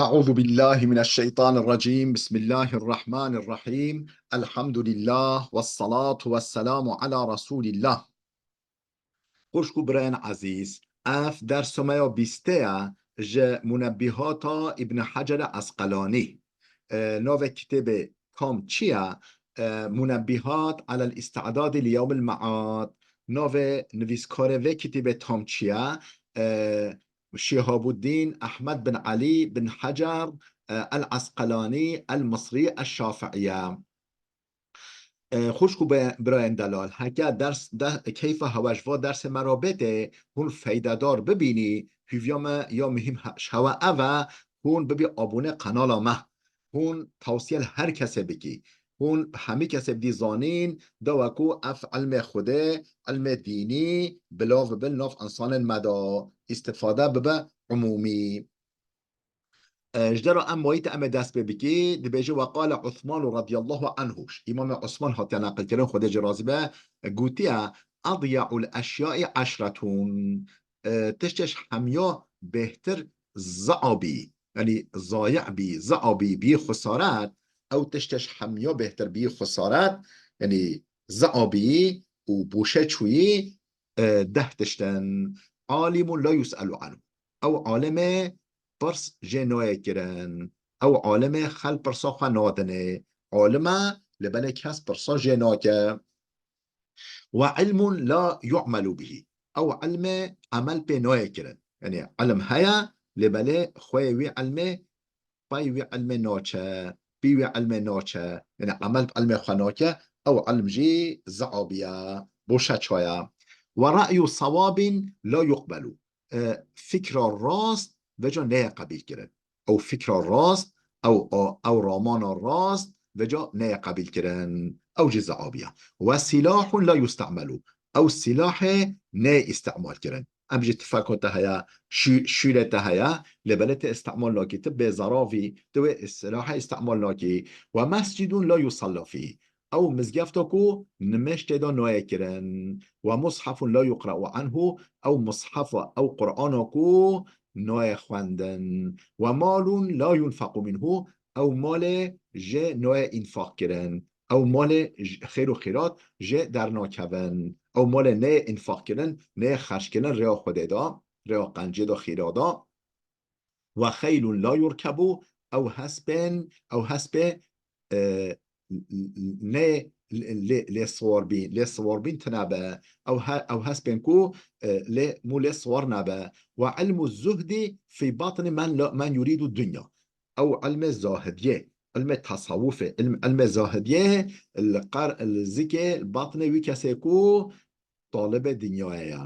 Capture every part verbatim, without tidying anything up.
أعوذ بالله من الشيطان الرجيم. بسم الله الرحمن الرحيم. الحمد لله والصلاة والسلام على رسول الله. Xwişk û birayên ezîz, ev dersa me ya bîstê ye ji Munebbihata Îbn Hecer Esqelanî. E, navê kitêbê tam çi ye? E, Munebbihat alel Îstidadî li Yewmil Mead. Navê nivîskarê vê kitêbê tam çi ye? E, Şihabuddîn Ehmed bin Elî bin Hecer, e, El Esqelanî El Misrî El Şafiiye. E, xwişk û be-, birayên delal, heke ders, de, keyfa hewe ji va dersê me re bêtê, hûn feydedar bibînî, hûviya me ya muhîm he-, ji hewe ev e, hûn bibî abone qenala me. Hûn tawsiye li her kesê bikî. Hûn hemî kesê bidî zanîn, da wekû ev ilmê Xwedê, ilmê dînî, bila bibe li nav insanên me de, îstifade bibe umûmî. E, ji dera em wayî te em ê dest pê bikî, dibêje, "Ve qale Usmanu radiyallahu anhu." Îmamê Osman hatiye neqilkirin, Xwedê jê razî be, gotiye, "Edya'ul eşyai eşretun." E, tiştê ji hemiya bêhtir zaa bî, yanî zayî bî, zaa bî, bî xusaret, ew tiştê ji hemiya bêhtir bî xusaret, yanî zaa bî û boşe çûyî, e, deh tişt in. Alimun la yus'alu anhu. Ew alimê pirs jê nayê kirin. Ew alimê xelk pirsa xwe nadinê. Alim e, lê belê kes pirsa jê nake. Ve ilmun la yu'melu bihi. Ew ilmê emel pê nayê kirin. Yanî ilim heye, lê belê xweyê wî ilmê pey wî ilmê naçe, pî wî ilmê naçe, yanî emel bi ilmê xwe nake, ew ilm jî zeabiye, boşe çaye. Ve ra'yu sawabin la yuqbelu. E, fikra rast veca neye qebîl kirin. Ew fikra rast, ew, ew ramana rast veca neye qebîl kirin. Ew jî zeabiye. Ve silahun la yustemelu. Ew silahê neye îstemal kirin. Em jî tifeka te heye, şî-, şîrê te heye, lê belê te îstemal nakî, tu bê zerafî, tu wê silahê îstemal nakî. Ve mescidun la yusalla fî. Ew mizgefta ku nimêj tê de nayê kirin. Ve mushafun la yuqra'u anhu, ew mushafa, ew Qur'ana ku nayê xwendin. Ve malun la yunfaqu minhu, ew malê jê nayê înfaq kirin. Ew malê j-, xêr û xîrat jê dernakevin. Ew malê neyê înfaq kirin, neyê xerc kirin rêya Xwedê de, rêya qencê de, xîra de. Ve xeylun la yurkebu, ew hespên, ew hespê, e, nê lê, lê siwar bîn, lê siwar bîn tine be. Ew he-, ew hespên ku, e, lê mû lê siwar nebe. Ve ilmu zuhdî fî batni men la, men yurîdu dunya. Ew ilmê zahidiyê, ilmê tasawufê, ilm-, ilmê zahidiyê li qer-, li zikê, li batnê wî kesê ku talibê dinyayê ye.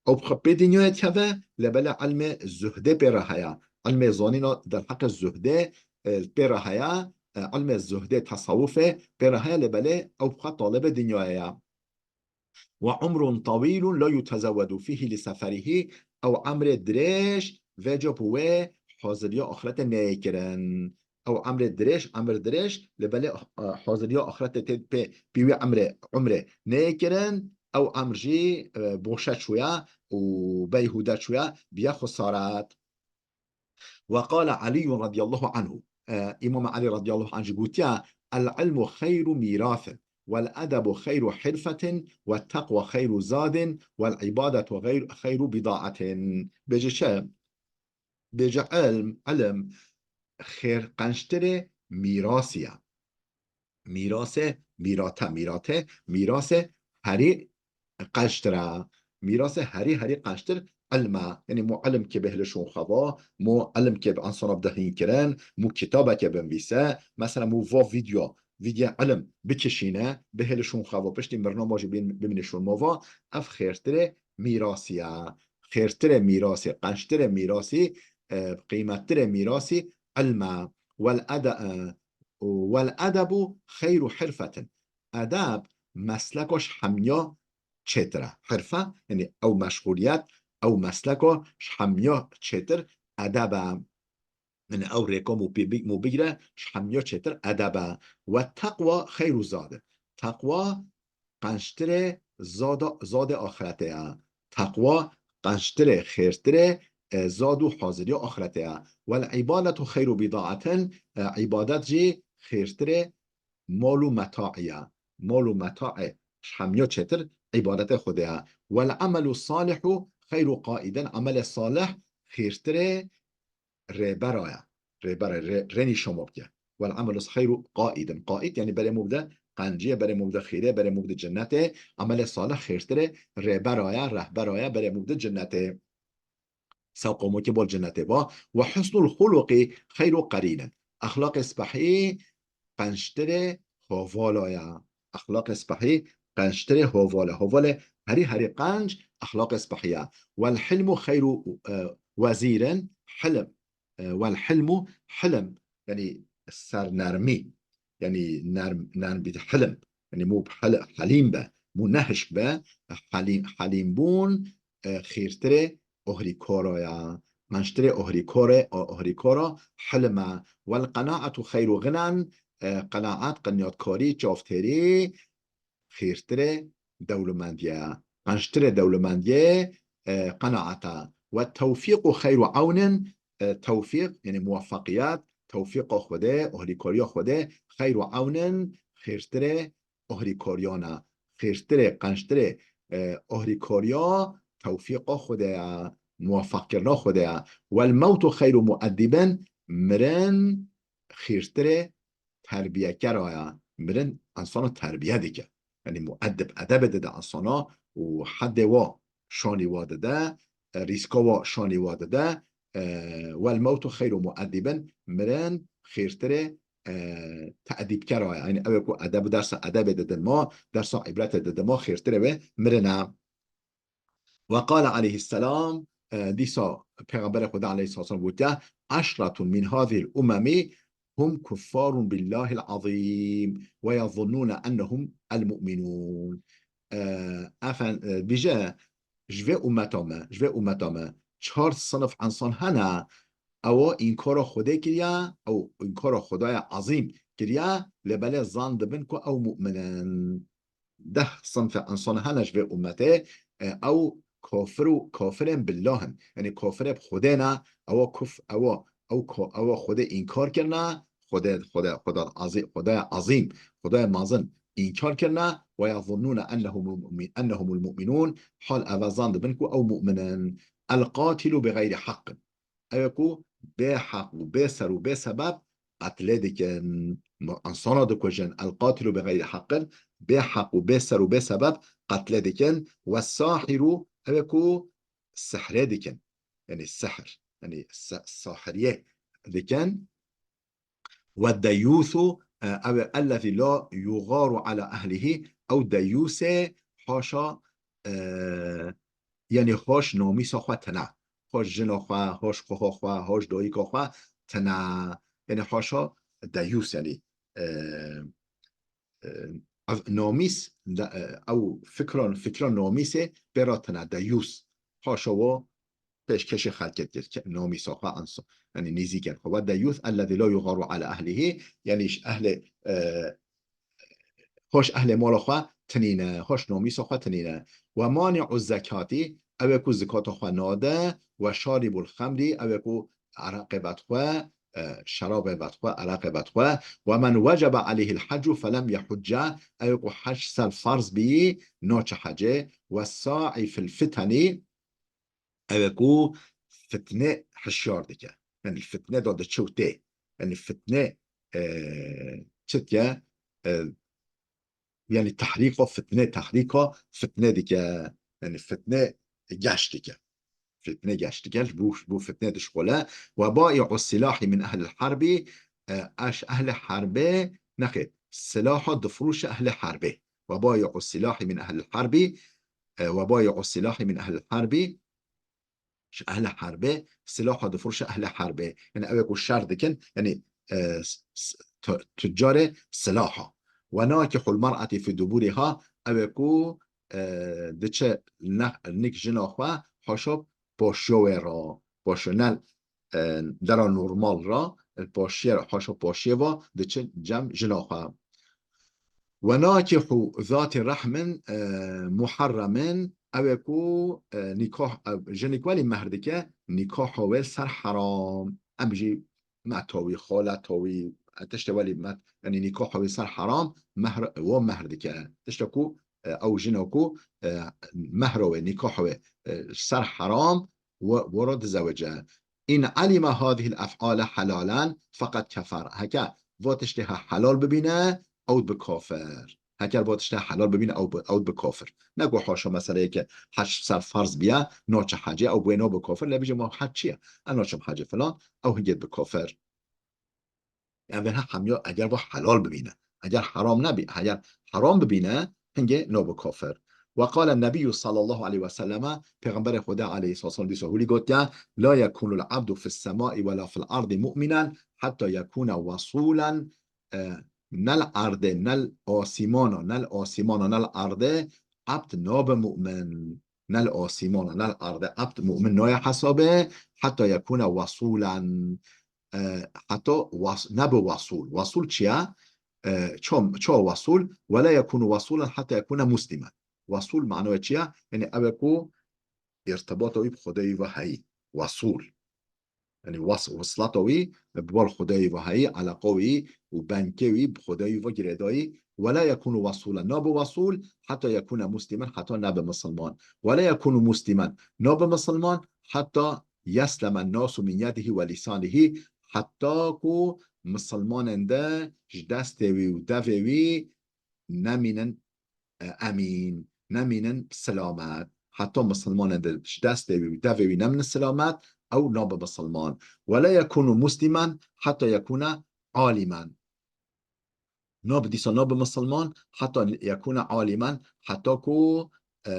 Ew bi xwe pê dinyayê dikeve, lê belê ilmê zuhdê pê re heye. Ilmê zanîna derheqê zuhdê, e, pê re heye, e, ilmê zuhdê, tasawufê pê re heye, lê belê ew bi xwe talibê dinyayê ye. Ve umrun tawîlun la yutezewedu fîhî li seferihî, ew emrê dirêj vêca bi wê haziriya axirete neyê kirin. Ew emrê dirêj, emr dirêj, lê belê, e, haziriya axirete tê pê, pê wî emrê, umrê neyê kirin, ew emr jî, e, boşe çûye û beyhûde çûye, biye xusaret. Ve qale Aliyyun radiyallahu anhu. E, Îmam Elî radiyallahu anh jî gotiye, "El ilmu xeyru mîrasin, vel edebu xeyru hirfetin, ve teqwa xeyru zadin, vel ibadetu xeyr-, xeyru bidaatin." Bêje çi? Bêje ilm, ilim, xêr qençtirê mîrasî ye. Mîrasê, mîrate, mîrate, mîrasê herî qençtir e. Mîrasê herî, herî qençtir ilm e. Yanî mû ilm ke bihêle şûn xwe va, mû ilm ke bi insana bide hîn kirin, mû kitabeke binvîse, mesela mû va vîdeo, vîdeo ilm bikişîne, bihêle şûn xwe va, piştî mirina ma jî bin-, bimîne şûn ma va, ev xêrtirê mîrasî ye. Xêrtirê mîrasî, qençtirê mîrasî, e, qîmettirê mîrasî ilm e. Wel ede-, e, wel edebu xeyru hirfetin. Edeb mesleka ji hemiya çêtir e. Hirfe, yanî ew meşxuliyet, ew mesleka ji hemiya çêtir edeb e. Yanî ew rêka mû pê bi-, mû bigire, ji hemiya çêtir edeb e. Ve teqwa xeyru zadin. Teqwa qençtirê zada-, zadê axirete ye. Teqwa qençtirê, xêrtirê, e, zad û haziriya axretê ye. Wel îbadetu xeyru bidaatin, e, îbadet jî xêrtirê mal û metaê ye. Mal û metaê ji hemiya çêtir îbadetê Xwedê ye. Wel emelu salihu xeyru qaidin, emelê salih xêrtirê rêbera ye. Rêbera, rê, rê nîşan bike. Wel emelu xeyru qaidin. Qaid, yani berê min bide qenciyê, berê min bide xêrê, berê min bide cennetê. Emelê salih xêrtirê rêbera ye, rehbera ye, berê min bide cennetê. Sewqomokê bol cennetê ba. Ve husnul xuluqi xeyru qarînin. Exlaqê spehî qenctirê hovala ye. Exlaqê spehî qenctirê hovala. Hovalê herî herî qenc exlaqê spehî ye. Wel hilmu xeyru, e, wezîrin, hilm. E, wel hilmu, hilm, yani sernermî. Yani nerm, nerm bî hilm. Yani mû hel-, helîm be, mû nehişk be, helîm, helîmbûn, e, xêrtirê ohrîkora ya. Qenctirê ohrîkorê, o-, ohrîkora hilm e. Wel qenaetu xeyru xinan, e, qenaet, qinyatkarî, çavtêrî, xêrtirê dewlemendiyê ye. Qenctirê dewlemendiyê, e, qenaet e. Ve tewfîqu xeyru ewnin, e, tewfîq, yani muwefeqiyet, tewfîqa Xwedê, ohrîkariya Xwedê, xeyru ewnin, xêrtirê ohrîkariyan e. Xêrtirê, qenctirê, e, ohrîkariya tewfîqa Xwedê ye, muwefeqkirina Xwedê ye. Wel mewtu xeyru muedîbin, mirin xêrtirê terbiyekera ye. Mirin insana terbiye dike. Yani mueddib edebê dide insana û hedê wa şanî wa dide, e, rîska wa şanî wa dide. E, wel mewtu xeyru mueddîbin, mirin xêrtirê, e, teedîbkera ye. Yani ew ê ku edeb, dersa edebê didin ma, dersa îbretê didin ma, xêrtirê wê mirin e. Ve qale aleyhisselam, e, dîsa Pêxemberê Xweda aleyhisselam gotiye, "Eşretun min hazihil umemi hum kuffarun billahil azîm ve yazunnûne ennehum el mu'minûn." E, efen-, e, bije, ji vê ummeta me, ji vê ummeta me çar sinif insan hene, ewa înkara Xwedê kiriye, ew înkara Xwedaya azîm kiriye, lê belê zan dibin ku ew mu'min in. Deh sinfê insan hene ji vê ummetê, e, ew kafir û kafirên billah in. Yanî kafirê bi Xwedê ne, ewa kuf-, ewa, ew ka-, ewa Xwedê înkar kirine, Xwedê, Xwedê, Xweda azî-, Xwedaya azîm, Xwedaya mezin înkar kirine, ve yazunnûne ennehumul mu'min-, ennehumul mu'minûn, hal eva zan dibin ku ew mu'min in. El qatilu bi xeyri heqqin. Ew ê ku bê heq û bê ser û bê sebeb qetlê dikin. Insana dikujin. El qatilu bi xeyri heqqin, bê heq û bê ser û bê sebeb qetlê dikin. Ve sahiru, ew ê ku sihrê dikin. Yanî sihr. Yanî se-, sahiriyê dikin. Ve deyûsu, e, ew ê ellezî la yugaru ala ehlihî, ew deyûsê haşa, e, yanî hoş namîsa xwe tine. Hoş jina xwe, hoş koha xwe, hoş dayika xwe tine. Yanî haşa deyûs, yanî, e, e, ev namîs de, e, ew fikran, fikra namîsê pê re tine, deyûs. Haşa wa pêşkêşê xelkê dikir, ke-, namîsa xwe anso, yanî nêzîkên xwe. Ve deyûs ellezî la yugaru ala ehlihî, yanî ji ehlê, e, hoş ehlê mala xwe tinîne, hoş namîsa xwe tinîne. Ve mani'u zekatî, ew ê ku zikata xwe nade, ve şaribul xemrî, ew ê ku ereqê vedixwe, e, şerabê vedixwe, ereqê vedixwe. Ve men wecebe aleyhil heccu felem yehucce, ew ê ku hec ser ferz bî, naçe hecê. Ve sa'i fil fiteni, ew ê ku fitnê hişyar dike. Yanî fitne de diçe û tê. Yanî fitne, e, çi dike? E, yanî tehrîka fitne, tehrîka fitne dike. Yanî fitne geş dike. Fitne geş dike. Ji bo, ji bo fitne dişxule. Ve bai'u silahî min ehlil herbî, e, eş ehlê herbê, nexêr, silaha difroşe ehlê herbê. Ve bai'u silahî min ehlil herbî, e, ve bai'u silahî min ehlil herbî, ji ehlê herbê, silaha difroşe ehlê herbê. Yanî ew ê ku şer dikin, yanî, e, s-, s-, tu-, tucarê silaha. Ve nakihul mer'ati fi duburiha, ew ê ku, e, diçe ne-, nik jina xwe haşa paşiya wê re, paşiya ne, e, dera normal re, paşiyê re, haşa paşiyê ve diçe cem jina xwe. Ve nakihu zati rehmin, e, muharremin, Ew ê ku, e, nîkah, e, jinik welî mehr dike, nîkaha wê ser heram. Em jî me tawî, xala tawî, e, tiştê welî me, yanî nîkaha wê ser heram, mehr, wo mehr dike. Tişta ku, e, ew jina ku, e, mehra wê, nîkaha wê, e, ser heram, wo, wo re dizewece. In alime hadihil ef'ale helalan feqed kefer. Heke va tiştê he helal bibîne, ew dibe kafir. Heker va tiştê helal bibîne, ew bi, ew dibe kafir. Ne ku haşa meseleyeke hec ser ferz biye, naçe hecê, ew bûye nabe kafir, lê bêje ma hec çi ye? Ez naçim hecê filan, ew hingê dibe kafir. Ev ha hemiya eger va helal bibîne. Eger heram nebî, eger heram bibîne, hingê nabe kafir. Ve qale Nebiyyû sallallahu aleyhi ve selleme, Pêxemberê Xwedê aleyhissalatu vesselam dîsa hûlî gotiye, la yekunul abdu fis semai ve la fil ardi mu'minen hatta yekune vesûlen, e, nel erdê, nel asîmana, nel asîmana, nel erdê, ebd nabe mu'min. Nel asîmana, nel erdê, ebd mu'min naye hesabê, heta yekune vesûlen, e, heta was-, nebe wasûl. Wasûl çi ye? E, ço, ço wasûl? Ve la yekunu vesûlen heta yekune muslimen. Wasûl manaya çi ye? Yanî ew ê ku îrtibata wî bi Xwedayê ve heyî. Wasûl. Yanî was-, wislata wî bi bal Xwedayê ve heyî, eleqa wî û benkê wî bi Xwedayê ve girêdayî. Ve la yekunu wasûlen, nabe wasûl, heta yekune muslimen, heta nabe misilman. Ve la yekunu muslimen, nabe misilman, heta yesleme nasu min yedihî ve lîsanihî, heta ku misilmanên de ji destê wî û devê wî nemînin, e, emîn, nemînin silamet. Heta misilmanên de ji destê wî û devê wî nemînin silamet, ew nabe misilman. Ve la yekunu muslimen heta yekune alimen. Nabe dîsa nabe misilman heta yekune alimen, heta ku, e,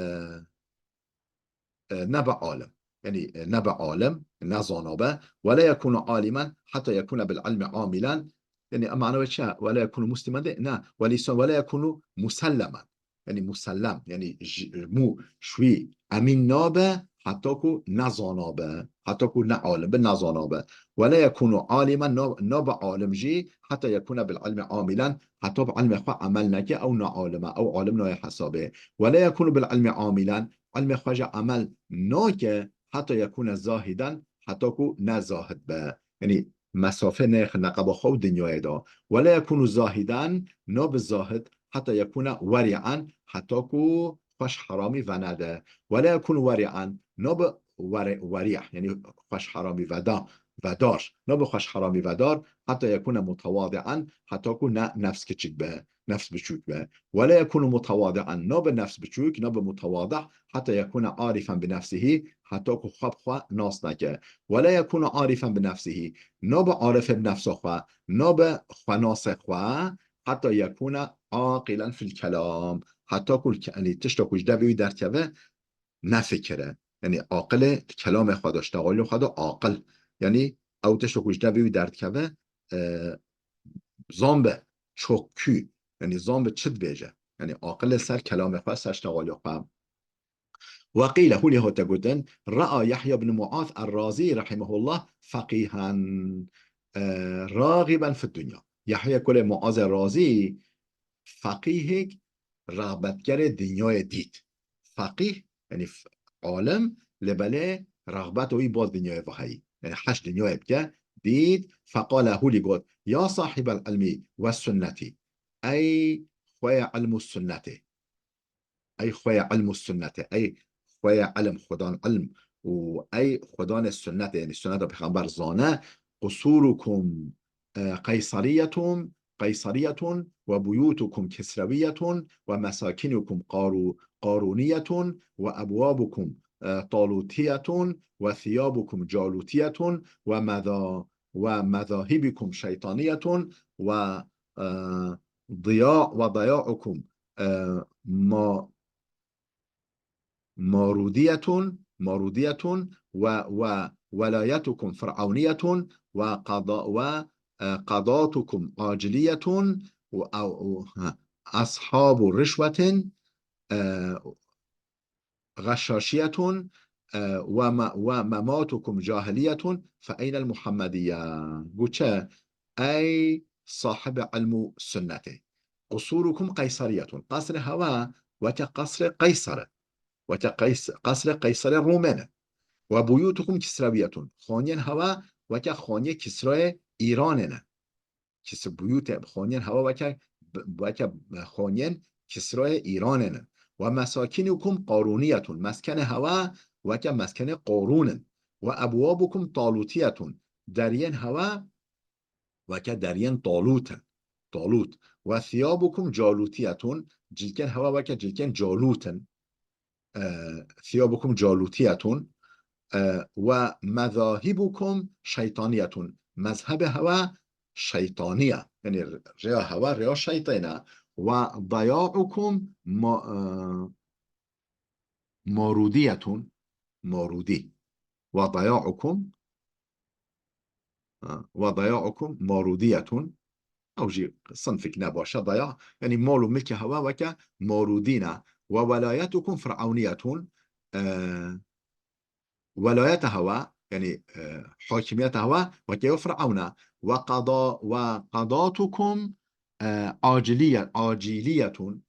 e, nebe alim. Yanî, e, nebe alim, ne zana be. Ve la yekunu alimen heta yekune bil ilmi amilen. Yanî, em mane çi? Ve la yekunu muslimen de, ne. Ve lîsan, ve la yekunu musellemen. Yanî, musellem. Yanî, ji, mû, şwî, emîn nabe, heta ku ne zana be. Heta ku ne alim be, ne zana be. Ve la yekunu alimen, na-, nabe alim jî, heta yekune bil ilmi amilen, heta bi ilmê xwe emel neke, ew ne alim e, ew alim naye hesabê. Ve la yekunu bil ilmi amilen, ilmê xwe jî emel nake, heta yekune zahiden, heta ku ne zahid be. Yanî mesafe neyêxe neqeba xwe û dinyayê de. Ve la yekunu zahiden, nabe zahid, heta yekune weri'en, heta ku xwe ji heramî venede. Ve la yekunu weri'en, nabe weri-, weri', yanî xwe ji heramî veda, vedar. Nabe xwe ji heramî vedar, heta yekune mutewadi'en, heta ku ne nefs kiçik be. Nefs biçûk be. Ve la yekunu mutewadi'en, nabe nefs biçûk, nabe mutewadi', heta yekune arifen bi nefsihî, heta ku xwe bi xwe nas neke. Ve la yekunu arifen bi nefsihî, nabe arifê bi nefsa xwe, nabe xwenasê xwe, heta yekune aqilen fil kelam, heta ku, yanî tişta ku ji devê wî derdikeve, nefikire. Yanî aqilê di kelamê xwe de, ji teqalê xwe de aqil. Yanî ew tişta ku ji devê wî derdikeve, e, zan be ço kû. Yanî zan be çi dibêje. Yanî aqilê ser kelamê xwe, ser ji teqalê xwe. Ve qîle, hûlî hate gotin, raa Yahya bin Muaz er-Razî rahimehullah feqîhen, e, ragiben fid dunya. Yahya kulê Muazê Razî feqîhek rexbetkerê dinyayê dît. Feqîh, yanî f-, alim, lê belê rexbeta wî baz dinyayê ve heyî. Yanî heş dinyayê bike, dît, feqale, hûlî got, ya sahibel ilmî ve sunnetî. Ey xweyê ilm û sunnetê. Ey xweyê ilm û sunnetê. Ey xweyê ilm, xudan ilm û ey xudanê sunnetê, yanî sunneta pêxember zane, qusurukum, e, qeyseriyetun, قيصرية، وبيوتكم كسروية، ومساكنكم قارو-، قارونية، وأبوابكم، آه، طالوتية، وثيابكم جالوتية، ومذا-، ومذاهبكم شيطانية، و، آه، ضياع-، وضياعكم، آه، ما-، مارودية، مارودية، و، وولايتكم فرعونية، وقضا-، و، آه، قضاتكم عاجلية، و، أو، ها، أصحاب رشوة، آه، غشاشية، آه، وم-، ومماتكم جاهلية، فأين المحمدية؟ Got çi? Ey sahibê ilm û sunnetê. قصوركم قيصرية. Qesrê hewe weke qesrê Qeyser e. Weke qeys-, qesrê Qeyserê Rûmê ne. Ve buyutukum kisreviyetun. Xaniyên hewa weke xaniyê Kisrayê Îranê ne. Kis-, buyutê, xaniyên hewa weke, weke xaniyên Kisrayê Îranê ne. Ve mesakinukum qarûniyetun. Meskenê hewa weke meskenê Qarûn in. Ve ebwabukum talutiyetun. Deriyên hewa weke deriyên Talût in. Talût. Ve thiyabukum calûtiyetun, cilkên hewa weke cilkên Calût in. E, thiyabukum calûtiyetun. E, ve mezahibukum şeytaniyetun. Mezhebê hewa şeytaniye. Yanî rêya hewa rêya şeytane. Ve dayaukum ma-, e, marudiyetun. Marudî. Ve dayaukum Ha, ve dayaukum marudiyetun. Ew jî sinfik ne baş e, daya. Yanî mal û milkê hewa weke marudî ne. Ve welayetukum fir'awniyetun. E, welayeta hewa, yanî, e, hakimiyeta hewa weke yo Fir'awna. Ve qada-, ve qadatukum, e, aciliye-, aciliyetun.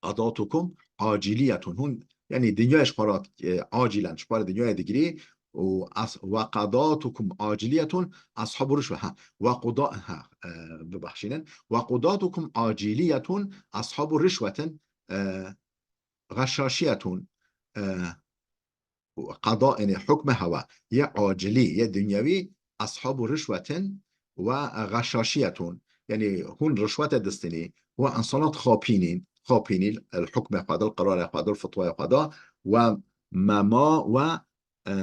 Qadatukum aciliyetun. Hûn, yanî dinyayê ji xwe re, e, acilen, ji xwe re dinyayê digirî û as-, ve qadatukum aciliyetun ashabu rişwe. Ha, ve quda-, ha, e, bibexşînin. Ve qudatukum aciliyetun ashabu rişwetin, e, xeşaşiyetun, e, qada, yanî hukmê hewa yê acilî, yê dinyewî, ashabu rişwetin ve xeşaşiyetun. Yanî hûn rişwete distînî ve insana dixapînîn, xapînî li hukmê xwe de, li qerarê xwe de, li fetwayê xwe de ve mema ve, e,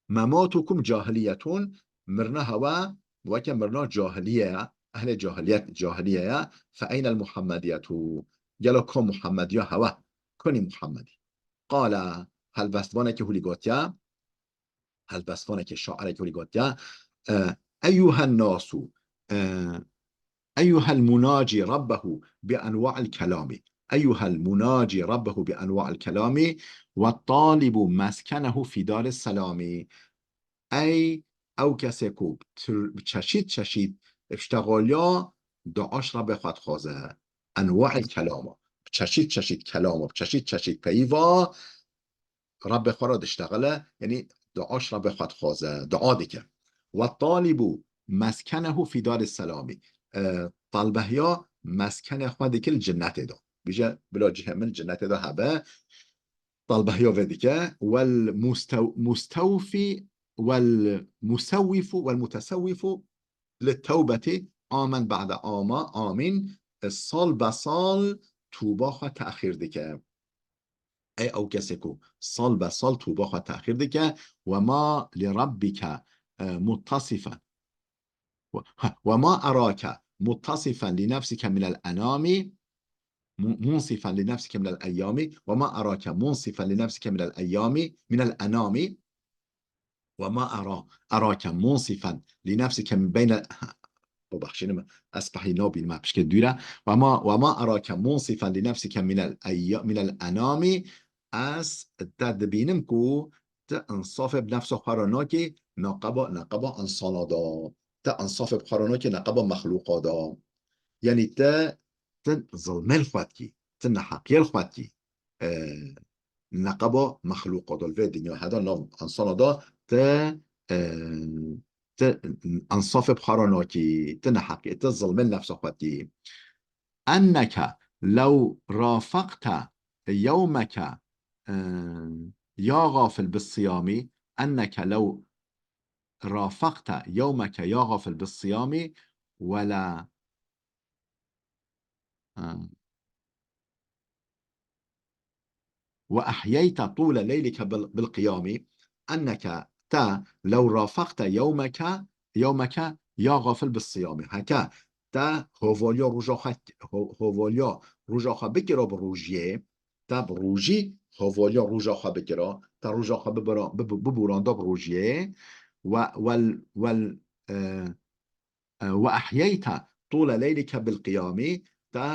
mematukum cahiliyetun, mirina hewa weke mirina cahiliye ye, ehlê cahiliyet, cahiliye ye, fe eynel Muhammediyetu, gelo ka Muhammediya hewa, konî Muhammedî? Qale, helbestvanekî hûlî gotiye, helbestvanekî, şairekî hûlî gotiye, e, eyyuhen nasu, e, eyyuhel munaci rabbehu bi enwa'il kelami. Eyyuhel munaci rabbehu bi enwa'il kelami ve talibu meskenehu fi daris selami. Ey ew kesê ku bi tur-, bi çeşît çeşît piştexaliya dua ji Rebbê xwe dixwaze. Enwa'il kelama. Bi çeşît çeşît kelama, bi çeşît çeşît peyva Rebbê xwe re diştexile, yanî dua ji Rebbê xwe dixwaze, dua dike. Ve talibu meskenehu fi daris selami. E, talbehiya meskenê xwe dike li cinnetê de. Bije, bila cihê min cinnetê de hebe. Talbehiya vê dike. Wel mustew-, mustewfî, wel musewwifu, wel mutesewwifu li tewbetî amen ba'de ama, amîn, sal be sal tûba xwe texîr dike. Ey ew kesê ku sal be sal tûba xwe texîr dike, ve ma li rabbike, e, muttasifen. Ve, ha, ve ma erake muttasifen li nefsike minel enami, mu-, munsifen li nefsike minel eyyami, ve ma erake munsifen li nefsike minel eyyami, minel enami, ve ma era, erake munsifen li nefsike min beynel, ha, bibexşînin min, ez pehî nabînim, pişkê dûr e. Ve ma, ve ma erake munsifen li nefsike minel eyya-, minel enami, ez te dibînim ku tu insafê bi nefsa xwe re nakî, neqeba, neqeba insana de. Tu insafê bi xwe re nakî, neqeba mexlûqa de. Yanî tu, tu zilmê li xwe dikî, tu neheqiyê li xwe dikî. E, neqeba mexlûqa de, li vê dinya heda nav insana de, tu, e, tu insafê bi xwe re nakî, tu neheqiyê, tu zilmê li nefsa xwe dikî. Enneke lew rafaqte yewmeke, e, ya gafil bis siyami, enneke lew rafaqte yewmeke ya gafil bis siyami, wela, e, ve ehyeyte tûle leylike bil, bil qiyami, enneke te lew rafaqte yewmeke, yewmeke ya gafil bis siyami. Heke te hovaliya roja xwe, ho-, hovaliya roja xwe bikira bi rojiyê, te bi rojî hovaliya roja xwe bikira, te roja xwe bibira-, bibu-, biboranda bi rojiyê, we, wel, wel, e, e, ve ehyeyte tûle leylike bil qiyamî, te,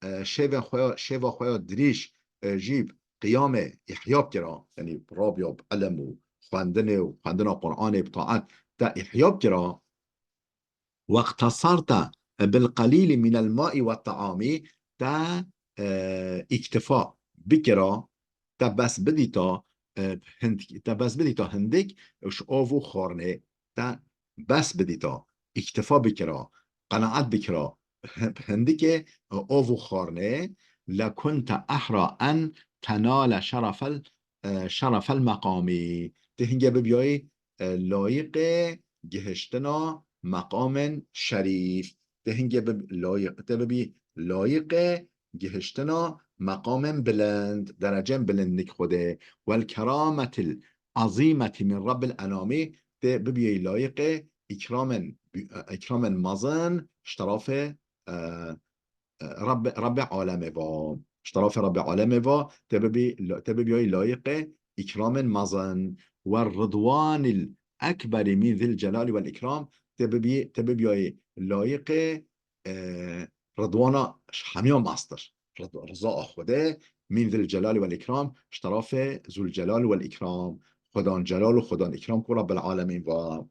e, şêvên xwe ya, şêva xwe ya dirîj, e, jî bi qiyamê îhya bikira, yanî rabiya bi ilm û xwendinê û xwendina Qur'anê bi taet te îhya bikira. Weqtesarte bil qelîlî minel maî we teamî, te, e, îktifa, bikira, te bes bidîta, e, hind-, te bes bidîta hindik ji av û xwarinê, te bes bidîta, îktifa bikira, qenaet bikira, hindikê, e, av û xwarinê, lekunte ehra en tenale şerefel, e, şerefel meqamî. Tê hingê bibiyayî, e, layiqê gihiştina meqamên şerîf. Tê hingê bib-, layiq-, tê bibî layiqê gihiştina meqamên bilind, derecên bilindî Xwedê. Wel kerametil azîmeti min Rabbil enamî, tê bibiyê layiqê îkramên, îkramên mezin ji terafê, e, e, Rabbê, Rabbê alemê va. Ji terafê Rabbê alemê va, tê bibî, tê bibiyayî layiqê îkramên mezin. Wel ridwanil ekberî min zil celali wel îkram, tê bibî, tê bibiyayî layiqê, e, ridwana ji hemiya mestir. Rid-, riza a Xwedê, min zil celali wel îkram, ji terafê zul celal wel îkram, Xwedan celal û Xwedan îkram ku Rabbil alemîn va.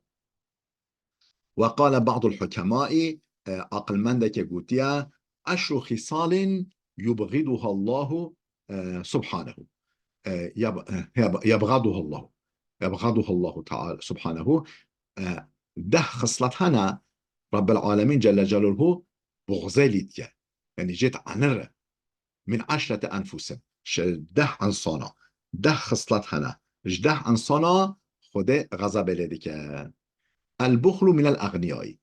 Ve qale ba'dul hukemai, e, aqilmendeke gotiye, eşru xîsalin yubğiduha Allahu, e, subhanehu. E, yab-, e, yab-, yabğaduha Allahu. Yabğaduha Allahu Teala subhanehu. E, deh xislet hene Rabbil Alemîn Celle Celaluhu buxzê lî dike. Yanî jê dienire. Min eşrete enfusin. Ji deh insana. Deh xislet hene. Ji deh insana Xwedê xezebê lê dike. El buxlu minel exniyayî.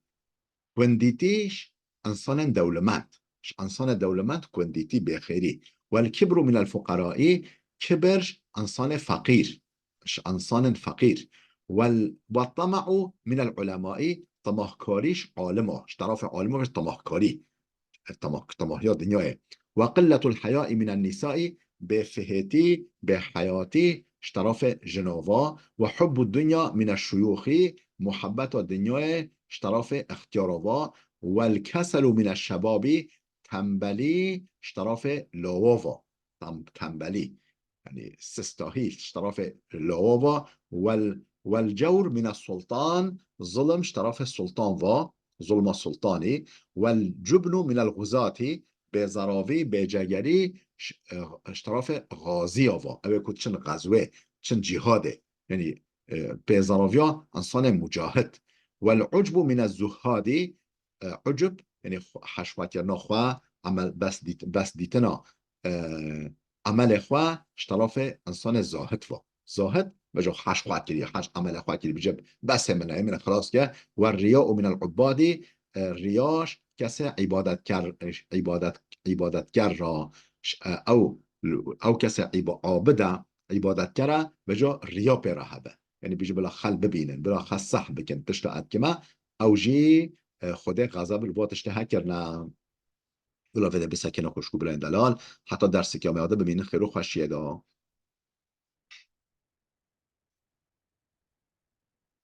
Gundîtî ji insanên dewlemend. Ji insanê dewlemend gundîtî bêxêrî. Wel kibru minel fuqerayî, kibir ji insanê feqîr. Ji insanên feqîr. Wel, we tema'u minel ulemayî, temahkarî ji alima. Ji terafê alima ve temahkarî. Temah-, temahiya dinyayê. Ve qilletul heyai minen nisai, bêfihêtî, bêheyatî ji terafê jina va. Ve hubbu dunya mine şuyuxî, muhebbeta dinyayê ji terafê extiyara va. Wel keselu mine şebabî, tembelî ji terafê lawa va. Tem-, tembelî. Yanî sistahî ji terafê lawa va. Wel, wel cewr mine sultan, zulm ji terafê sultan va. Zulma sultanî. Wel cubnu minel xuzatî, bêzeravî, bêcegerî ji, e, ji terafê xaziya va. Ew ê ku çin xezwê, çin cîhadê. Yanî, e, bêzeraviya insanê mucahid. Wel ucbu mine zuhadî, e, ucub, yanî xwe, heşxwekirina xwe, emel bes dît-, bes dîtina, e, emelê xwe ji terafê insanê zahid va. Zahid, vejo heş xwe kiriye, heş emelê xwe kiriye, bije, besê min e, min xilas ke. Ve riya û minel ubadî, e, riya ji kesê îbadetkar, îbadet, îbadetker ra, ş-, e, ew, ew kesê îba-, abid e, îbadetker e, vejo riya pê re hebe. Yanî bije bila xel bibînin, bila xel seh bikin, tişta ez dikime, ew jî, e, Xwedê xezeb li va tiştê hekirine. Bila vê de bisekine xwişk û birayên delal, heta dersekê me ya de bimînin xêr û xweşiyê de.